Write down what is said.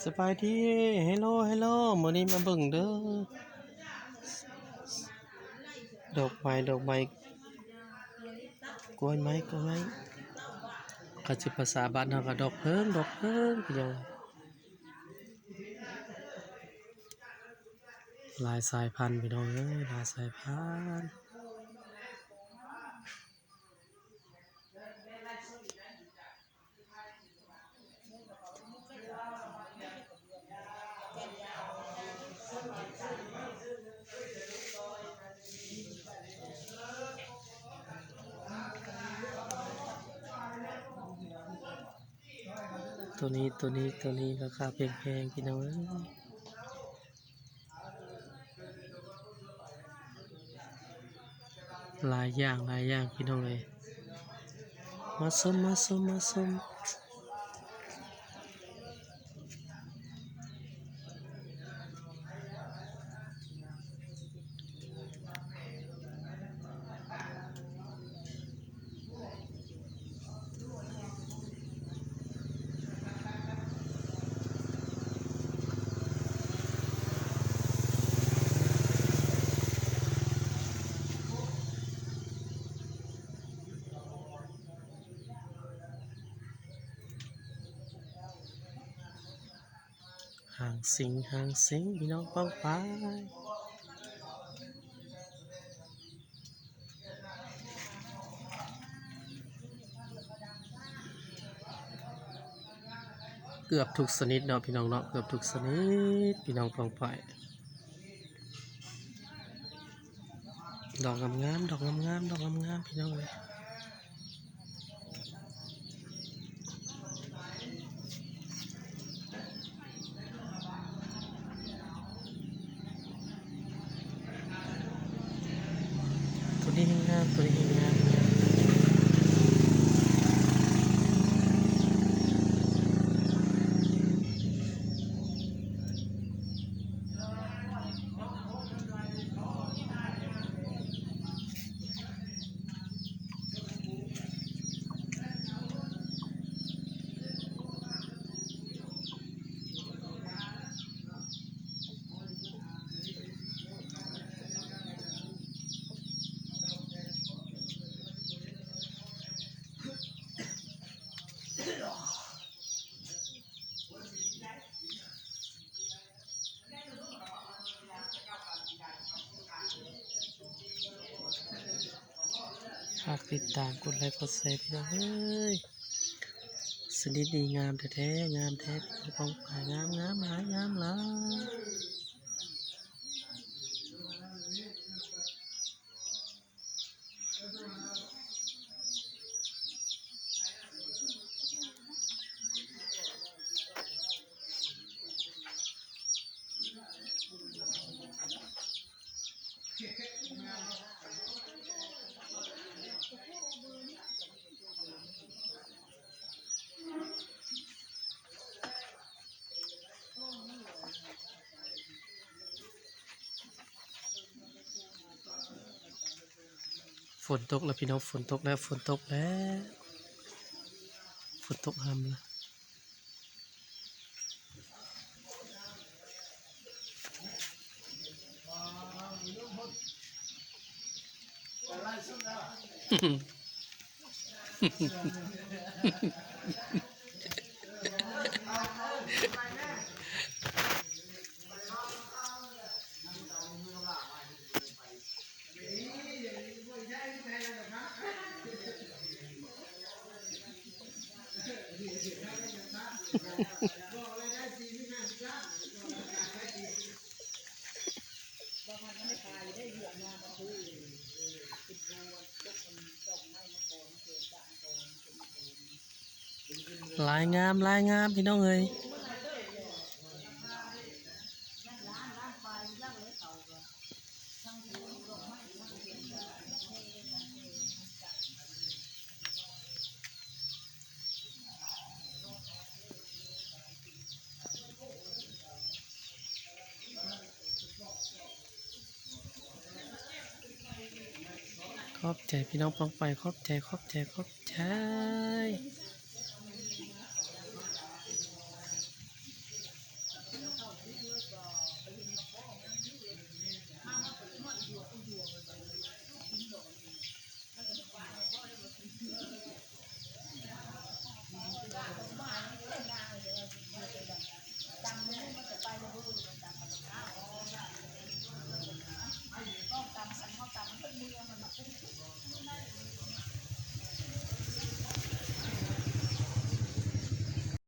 ສະບາຍດີ ເຮໂລ ເຮໂລ ມື້ນີ້ມາເບິ່ງເດີ ດອກໄມ້ ດອກໄມ້ ກ້ວຍໄມ້ ກ້ວຍໄມ້ ຄັນຊິພາສາບ້ານເຮົາກໍດອກເຜິ້ງ ດອກເຜິ້ງ ພີ່ນ້ອງ. ຫຼາຍສາຍພັນ ພີ່ນ້ອງເອີຍ ຫຼາຍສາຍພັນ. ໂຕນີ້ ໂຕນີ້ ໂຕນີ້ລາຄາແພງໆ ພີ່ນ້ອງເອີຍ. ຫຼາຍຢ່າງ ຫຼາຍຢ່າງ ພີ່ນ້ອງເອີຍ ມາຊົມ ມາຊົມ ມາຊົມ. ຫາງສິງ ຫາງສິງ ພີ່ນ້ອງປ້ອງປາຍ ເກືອບທຸກຊະນິດເນາະ ພີ່ນ້ອງເນາະ ເກືອບທຸກຊະນິດ ພີ່ນ້ອງປ້ອງປາຍ. ດອກງາມໆ ດອກງາມໆ ດອກງາມໆ ພີ່ນ້ອງເອີຍ. ໂຕນີ້ແຮງງາມ ໂຕນີ້ແຮງງາມ. ຝາກຕິດຕາມ ກົດໄລ ກົດແຊ ພີ່ນ້ອງເອີຍ. ຊະນິດນີ້ງາມແທ້ໆ ງາມແທ້ ພີ່ນ້ອງປ້ອງປາຍ ງາມ ງາມຫຼາຍ ງາມຫຼາຍ. ຝົນຕົກແລ້ວ ພີ່ນ້ອງ ຝົນຕົກແລ້ວ ຝົນຕົກແລ້ວ ຝົນຕົກຮຳລະ. ຫຼາຍງາມ ຫຼາຍງາມ ພີ່ນ້ອງເອີຍ. ຂອບໃຈພີ່ນ້ອງປ້ອງປາຍ ຂອບໃຈ ຂອບໃຈ ຂອບໃຈ.